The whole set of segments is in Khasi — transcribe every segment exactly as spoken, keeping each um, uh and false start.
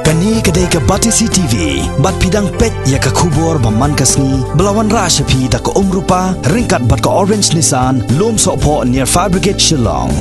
Kane ka dei ka Batesi T V, bad phi dang peit ïa ka khubor ba man ka sngi, ba la wanrah sha phi da ka Umrupa, ryngkat bad ka Orange Nissan, Lumsohphoh near Fire Brigade Shillong.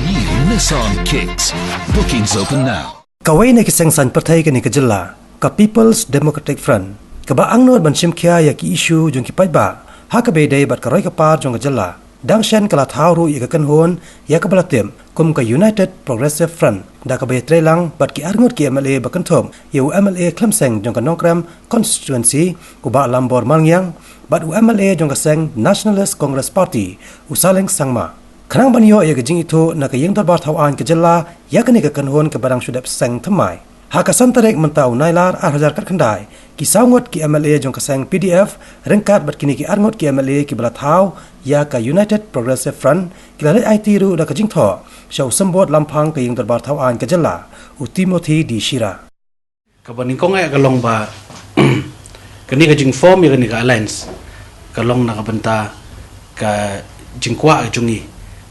New Nissan Kicks. Bookings open now. Kawei na ki seng saiñ pyrthei kane ka jylla, ka People's Democratic Front, kaba angnud ban shimkhia ïa ki issue jong ki paidbah, ha kaba ïadei bad ka roi ka par jong ka jylla, dang shen ka la thaw ruh ïa ka kynhun, ïa kaba la tip kum ka United Progressive Front, da kaba ïatreilang bad ki arngut ki M L A ba kynthup ïa u M L A khlem seng jong ka Nongkrem constituency, u Bah Lambor Malngiang, bad u M L A jong ka seng Nationalist Congress Party, u Saleng Sangma. Khnang ban ïoh ïa ka jingithuh na ka ïing dorbar thaw aiñ ka jylla ïa kane ka kynhun kaba dang shu dep seng thymmai, ha ka san tarik mynta u Nailar ar hajar khatkhyndai, ki saw ngut ki M L A jong ka seng P D F ryngkat bad kine ki arngut ki M L A kiba la thaw ïa ka United Progressive Front, ki la leit aiti ruh da ka jingthoh sha u symbud lamphang ka ïing dorbar thaw aiñ ka jylla, u Timothy D Shira. Kaba nyngkong eh ka long ba kane ka jingform ïa kane ka alliance ka long na ka bynta ka jingkwah jong ngi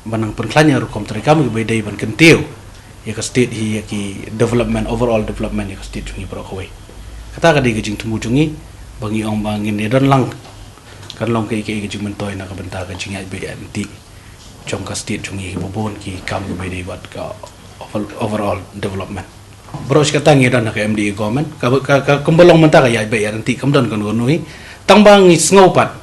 ban nang pynkhlaiñ ïa ka rukom treikam kiba ïadei ban kyntiew ïa ka state hi ïa ki development, overall development ïa ka state jong ngi baroh kawei. Kata ka dei ka jingthmu jong ngi ba ngi ong ba ngin ïa don lang kan long kaei kaei ka jingmyntoi na ka bynta ka jingïaid beit ïaid ryntih jong ka state jong ngi kiba bun ki kam kiba ïadei bad ka over-, overall development. Baroh shi katta ngi don ha ka M D A government, ka, ka, ka, kumba long mynta ka ïaid beit ïaid ryntih kam don kano kano hi. Tang ba ngi sngew pat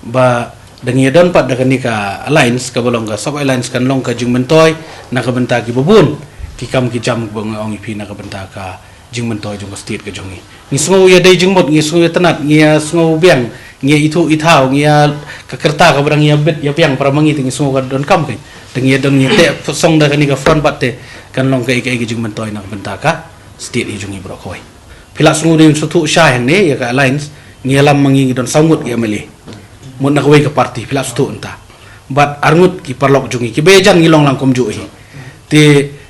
ba da ngi don pat da kane ka alliance kaba long ka sub alliance kan long ka jingmyntoi na ka bynta kiba bun ki kam ki jam ba ngi ong ïa phi na ka bynta ka jingmyntoi jong ka state ka jong ngi. Ngi sngew ïa dei jingmut, ngi sngew ïa tnat, ngi ïa sngew biang, ngi ïa ithuh ithaw, ngi ïa ka kyrta kaba dang ïa bit ïa biang para ma ngi te ngi sngew ka donkam kein. Te ngi ïa don ngi ïa teh song da kane ka front pat te kan long kaei kaei ka jingmyntoi na ka bynta ka state hi jong ngi baroh kawei. Phi lah sngew dei sngewthuh shai hangne ïa ka alliance, ngi ïalam ma ngi ngi don saw ngut ki M L A. Mut na kawei ka party, phi lah sngewthuh mynta. Bad arngut ki paralok jong ngi kiba ïajan ngi long lang kumjuh hi. Te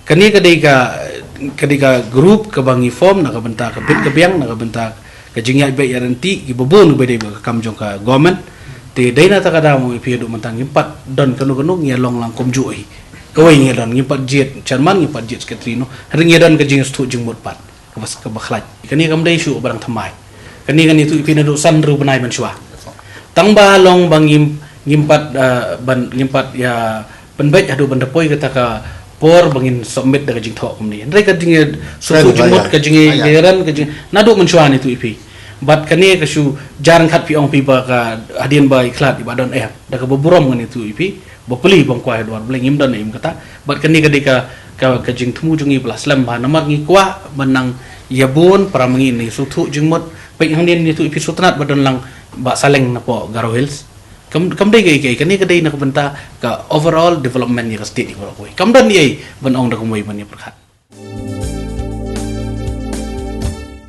kane ka dei ka, ka dei ka group kaba ngi form na ka bynta ka bit ka biang, na ka bynta ka jingïaid beit ïaid ryntih kiba bun kiba dei bad ka kam jong ka government. Te dei na kata ka daw mo ïa phi haduh mynta ngim pat don kano kano, ngi ïa long lang kumjuh hi. Kawei ngi ïa don, ngim pat jied chairman, ngim pat jied secretary noh. Hynrei ngi ïa don ka jingsngewthuh jingmut pat kaba, kaba khlaiñ. Kane kam dei shuh ba dang thymmai. Kane kan ïathuh ïa phi naduh san hynriew bnai mynshuwa. Tang ba long ba ngim, ngim pat, ah, ban, ngim pat ïa pynbeit haduh ban da poi kata ka por ba ngin submit da ka jingthoh kumne. Hynrei ka jingïasngewthuh jingmut, ka jingïakren, ka jing, naduh mynshuwa ngi ïathuh ïa phi. Bad kane ka shu jar ryngkat phi ong phi ba ka hadien ba i khlad i ba don eh. Da kaba burom ngan ïathuh ïa phi. Ba plie bym kwah ïa duwar Blei, ngim don im kata. Bad kane ka dei ka, ka, ka jingthmu jong ngi ba la slem bha namar ngi kwah ban nang ïa bun para ma ngi ne sngewthuh jingmut. Peit hangne ngi ïathuh ïa phi sngewtynnat ba don lang Bah Saleng napoh Garo Hills. Kam, kam dei kaei kaei, kane ka dei na ka bynta ka overall development ïa ka state ïa baroh kawei. Kam don ei ei ban ong da kumwei ban ïa pyrkhat.